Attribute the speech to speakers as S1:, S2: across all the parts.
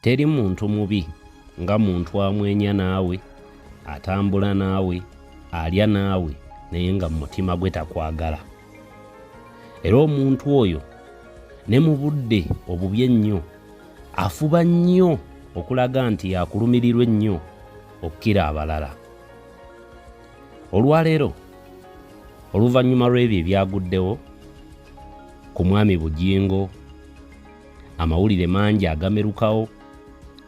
S1: Teri muntu mubi nga muntu amwenya naawe, atambula naawe, alya naawe naye nga mu mutima gwe takwagala. Era omuntu oyo ne mu budde obubi ennyo afuba nnyo okulaga nti yakulumirirwa ennyo okukira abalala. Olwaleero oluvannyuma lw'ebyo ebyaguddewo ku Mwami Bugingo, amawulire mangi agamerukawo,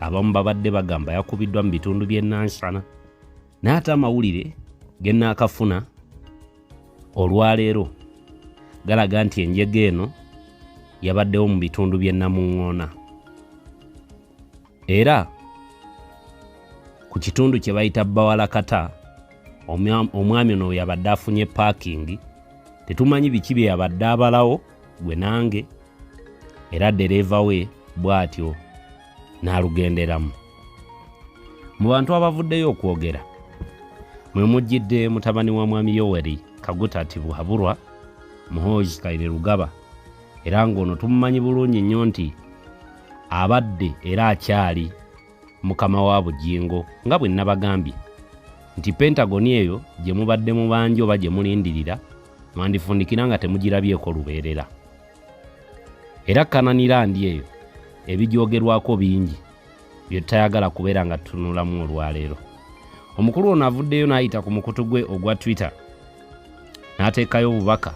S1: abamu babadde bagamba yakubiddwa mu bitundu by'e Nansana, naye ate amawulire ge nnaakafuna olwaleero galaga nti enjega eno yabaddewo mu bitundu by'e Namuŋŋoona era ku kitundu kye bayita Bawalakata. Omwami ono yabadde afunye paakingi, tetumanyi biki bye yabadde abalawo gwe nange, era ddereeva we bw'atyo n'alugenderamu. Mu bantu abavuddeyo okwogera mwe mujjidde mutabani wa Mwami Yoweri Kaguta Tibuhaburwa, Muhoozi Kainerugaba, era ng'ono tumumanyi bulungi nnyo nti abadde era akyali mukama wa Bugingo, nga bwe nabagambye nti Pentagon eyo gye mubadde mubanja oba gye mulindirira mwandifundikira nga temugirabyeko lubeerera. Era Kananirandi eyo ebigyogerwako bingi bye tutayagala kubeera nga tutunulamu olwaleero. Omukulu ono avuddeyo n'ayita ku mukutu gwe ogwa Twitter n'ateekayo obubaka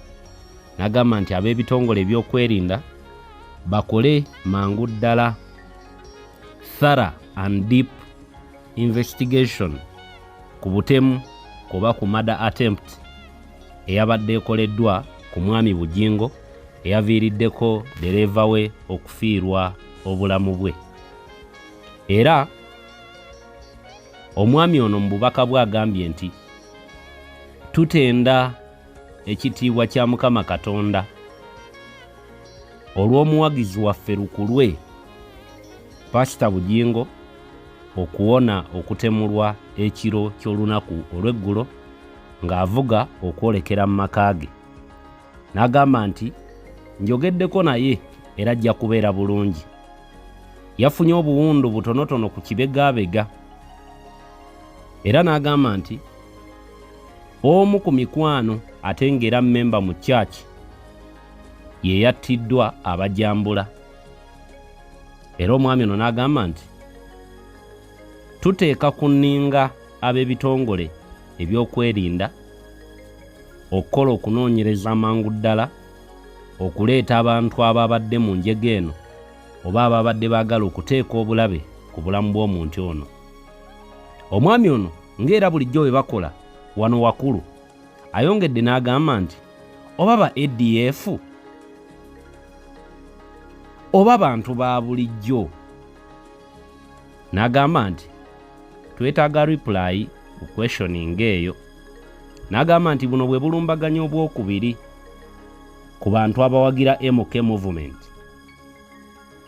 S1: n'agamba nti ab'ebitongole ebyokwerinda bakole mangu ddala thorough and deep investigation ku butemu oba ku murder attempt eyabadde ekoleddwa ku Mwami Bugingo eyaviiriddeko ddereeva we okufiirwa obulamu bwe. Era omwami ono mu bubaka bwe agambye nti tutenda ekitiibwa kya Mukama Katonda olw'omuwagizi waffe lukulwe Pasita Bugingo okuwona okutemulwa ekiro ky'olunaku olw'eggulo ng'avuga okwolekera mu maka ge. N'agamba nti njogeddeko naye era ajja kubeera bulungi. Yafunye obuwundu butonotono ku kibegaabega. Era n'agamba nti omu ku mikwano ate ng'era mmemba mu church ye yattiddwa abajambula. Era omwami ono n'agamba nti tuteeka ku nninga ab'ebitongole ebyokwerinda okukola okunoonyereza amangu ddala okuleeta abantu ababadde mu njega eno oba ababadde baagala okuteeka obulabe ku bulamu bw'omuntu ono. Omwami ono ng'era bulijjo bwe bakola wano wakulu ayongedde n'agamba nti oba ba ADF oba bantu ba bulijjo, n'agamba nti twetaaga reply ku questioning eyo. N'agamba nti buno bwe bulumbaganyi obwokubiri ku bantu abawagira MK movement,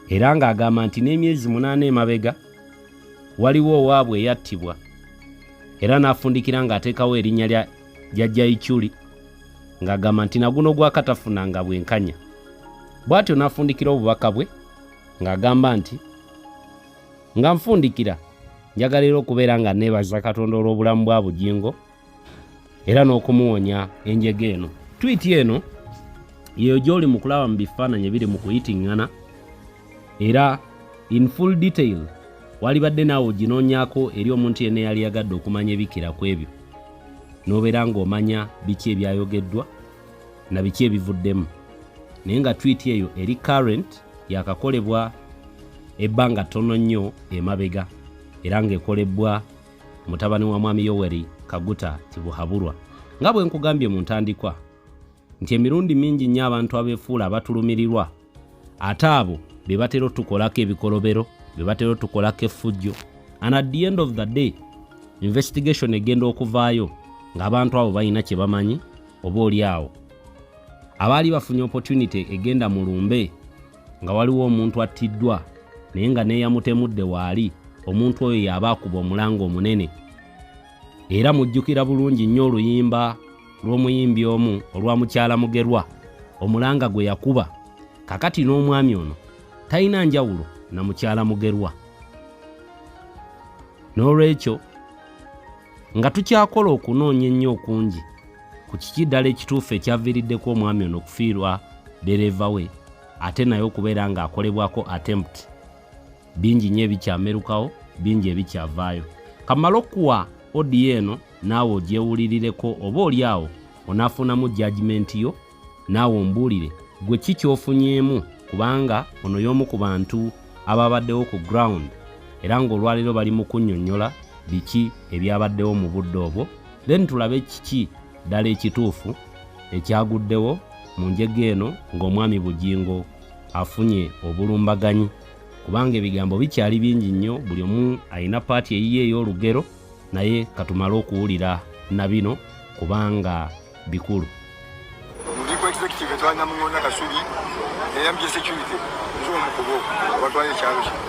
S1: era ng'agamba nti n'emyezi 8 emabega waliwo owaabwe eyattibwa, era n'afundikira ng'ateekawo erinnya lya Jjajja Ichuli ng'agamba nti naguno gwakatafunanga bwenkanya. Bw'atyo n'afundikira obubaka bwe ng'agamba nti nga nfundikira njagala era okubeera nga neebaza Katonda olw'obulamu bwa Bugingo era n'okumuwonya enjega eno. Twiiti eno yeyo gy'oli mu kulaba mu bifaananyi ebiri mu kuyitiŋŋana, era in full detail walibadde naawe oginoonyaako eri omuntu yenna eyali yagadde okumanya ebikira ku ebyo, n'obeera ng'omanya biki ebyayogeddwa na biki ebivuddemu. Naye nga twiiti eyo eri current, yakakolebwa ebbanga ttono nnyo emabega, era ng'ekolebwa mutabani wa Mwami Yoweri Kaguta Tibuhaburwa. Nga bwe nkugambye mu ntandikwa nti emirundi mingi nnyo abantu abeefuula abatulumirirwa ate abo be batera otukolako ebikolobero, be batera otukolako effujjo, and at the end of the day investigation egenda okuvaayo ng'abantu abo balina kye bamanyi, oba oli awo abaali bafunye opportunity egenda mu lumbe nga waliwo omuntu attiddwa naye nga neeyamutemudde waali, omuntu oyo y'aba akuba omulanga omunene. Era mujjukira bulungi nnyo oluyimba lw'omuyimbi omu olwa Mukyala Mugerwa, omulanga gwe yakuba. Kakati n'omwami ono talina njawulo na Mukyala Mugerwa. N'olwekyo nga tukyakola okunoonya ennyo okungi ku kiki ddala ekituufu ekyaviiriddeko omwami ono okufiirwa ddereeva we ate naye okubeera ng'akolebwako attempt, bingi nnyo ebikyamerukawo, bingi ebikyavaayo. Kamale okuwa audio eno naawe ogyewulirireko, oba oli awo onaafunamu judgment yo, naawe ombuulire gwe ki ky'ofunyeemu, kubanga ono y'omu ku bantu ababaddewo ku ground era ng'olwaleero bali mu kunnyonnyola biki ebyabaddewo mu budde obwo, then tulabe kiki ddala ekituufu ekyaguddewo mu njega eno ng'omwami Bugingo afunye obulumbaganyi, kubanga ebigambo bikyali bingi nnyo, buli omu alina part eyiye ey'olugero, naye katumale okuwulira na bino kubanga bikulu.
S2: Ndi ku executive etwala Namuŋoona Kasubi era MJ Security, nze omu ku bo abatwala ekyalo kino.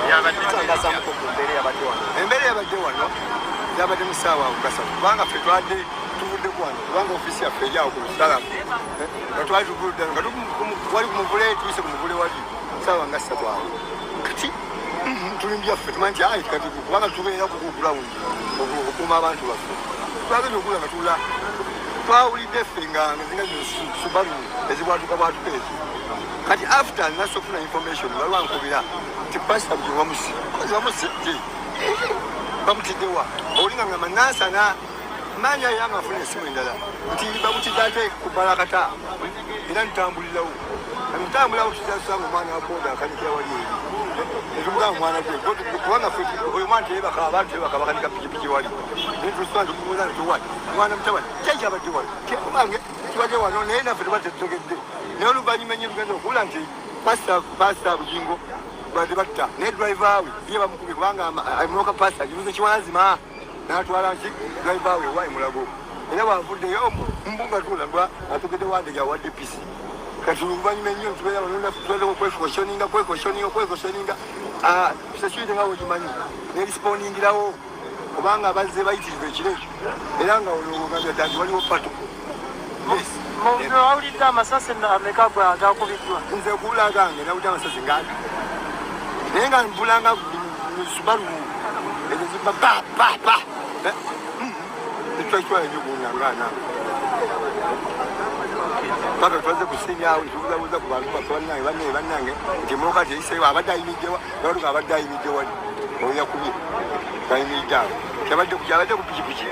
S3: Tutangazamuko ku mbeera eyabadde wano.
S2: Embeera eyabadde wano yabadde mu ssaawa awo gasatu, kubanga ffe twadde tuvuddeko wano, kubanga ofiisi yaffe eri awo ku Lusalamu, nga twali tuvudde nga wali ku muvule, tuyise ku muvule wali ssaawa nga 3 awo. Kati tuli mu byaffe, tumanyi nti ayi kati kubanga tubeera ku ground okukuuma abantu baffe, twagenda okula nga tula twawulidde ffe nga zinga zino Subaru ezibwatuka bwatuka ezo. Kati after nasa okufuna information, waliwo ankubira nti Pasita Bugingo bamusi bamusibye, bamutiddewa oli nga ngamba Nansana maanyi ayo nga nfuna esimu endala nti bamutidde ate ku Balakata, era ntambulirawo ntambulawo tuzasanga omwana wa boda akanikira wali eri, netumugamba omwana gwe, kubanga ffe oyo mwana teyebaka, abantu tebaka, bakanika pikipiki wali, netusanga tumubuuza nti wali mwana mutabani kyekyabadde wano kubange kibadde wano, naye naffe tuba tetutegedde. Naye oluvannyuma ennyo tugenda okuwula nti Pasita Bugingo badde batta, naye driver we ye bamukubye, kubanga emotoka pasita gibuze kiwanzima n'atwala nki driver we ewa Emulago, era bwavuddeyo mbunga tulabwa ategedde wandege awadde pisi. Kati oluvannyuma ennyo tubeera tubeera okwequestioninga, kwequestioninga, kwequestioninga, security nga wegimanyi nerespondingirawo, kubanga bazze bayitirivu ekiro ekyo, era nga olwogambira ddala nti waliwo pato. Yes.
S4: Wawulidde amasasi ameka gwe agakubiddwa?
S2: Nze okuwula gange nawulidde amasasi ngaabiri, naye nga mpulanga Subaru ezo ziba ba ba ba tetwakitwala nnyo kuwulira paka twaze kusinyawo, tubuzabuza ku bantu baffe, bannange, bannange, bannange, nti emotoka teyiseewo, abadde ayimiriddewa? Nabaluka abadde ayimiridde wali, oyo yakubye ayimiridde awo, kyabadde ku pikipiki,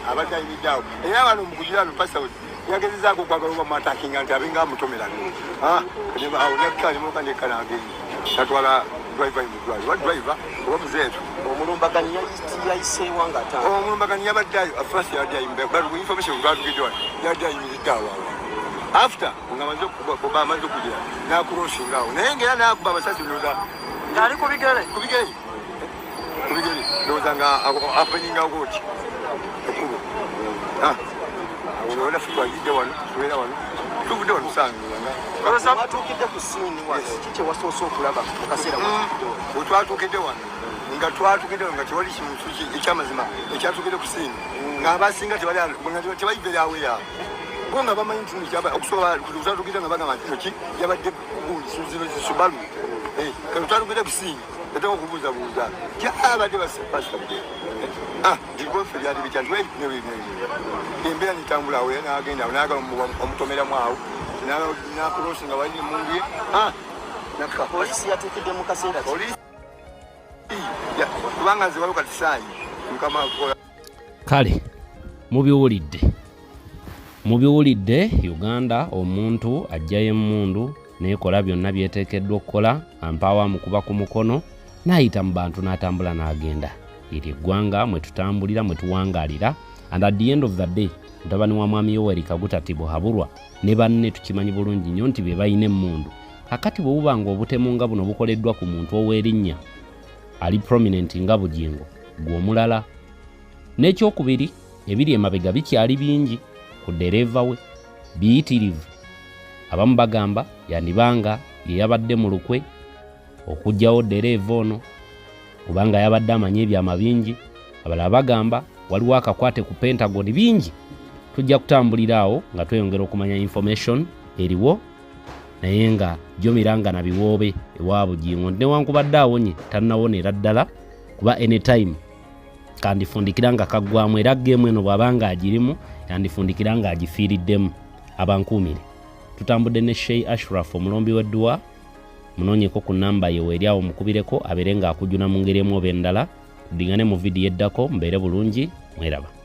S2: abadde ayimiridde awo. Era wano mukujira no pastor yagezezaako okwagala oba mwattackinga nti abenga amutomera awo, nakka emotoka nekka nagenda natwala driver mu ddwaliro, oba driver oba muzeetu.
S3: Omulumbaganyi yayiseewa nga atambula?
S2: Omulumbaganyi yabadde first yabadde ayimiridde, information twatugidde wano, yabadde ayimiridde awo awo, after nga amaze okugira nakucrossinga awo, naye ngaera nakuba amasasi ndowooza
S4: Ali ku bigere?
S2: Ku bigere, ku bigere, ndowooza nga apeninga oti ekkubo awo. Naffe twagidde wano, tubeera wano, tuvudde wano sanga.
S3: Watuukidde ku scene wano, ki kye wasoose okulaba mu kaseera watuukidde wano?
S2: Bwe twatuukidde wano, nga twatuukidde wano nga tewali kintu ekyamazima ekyatuukidde ku scene, ng'abasinga tebali very aware bo, nga bamanyi nti okusobola twatuukidde nga bagamba nti ki yabadde gundi zino Subaru. Kati twatuukidde ku scene, yateka okubuuzabuuza ti abadde pasita nti byali bitya, nti embeera netambula awo, era nagenda awo nagala omutomeramu awo nacrossi nga wali emundu ye nakka.
S3: Poliisi yatuukidde mu kaseera ki?
S2: Poliisi kubanga nze waliwo kati saayi mukama akola.
S1: Kale mubiwulidde, mubiwulidde. Uganda, omuntu ajjayo emmundu neekola byonna byeteekeddwa okukola, ampaawo amukuba ku mukono n'ayita mu bantu n'atambula n'agenda. Eryo eggwanga mwe tutambulira, mwe tuwangaalira, and at the end of the day mutabani wa mwami Yoweri Kaguta Tibuhaburwa ne banne tukimanyi bulungi nnyo nti be balina emmundu. Kakati bwe buba nga obutemu nga buno bukoleddwa ku muntu ow'erinnya ali prominent nga Bugingo, gwe omulala. N'ekyokubiri, ebiri emabega bikyali bingi ku ddereeva we, biyitirivu. Abamu bagamba yandibanga ye yabadde mu lukwe okuggyawo ddereeva ono, kubanga yabadde amanyi ebyama bingi. Abalala bagamba waliwo akakwate ku Pentagon. Bingi, tujja kutambulira awo nga tweyongera okumanya information eriwo. Naye nga jomira nga na biwoobe ewa Bugingo, newankubadde awonye tannawonera ddala, kuba anytime kandifundikira nga kaggwamu, era geemu eno bw'aba nga agirimu yandifundikira nga agifiiriddemu. Abankuumire, tutambudde ne Shei Ashraf, omulombi w'edduwa. Munoonyeko ku namba ye weeri awo, mukubireko abeere ng'akujuna mu ngeri emu oba endala. Tuddingane mu vidiyo eddako, mubeere bulungi, mweraba.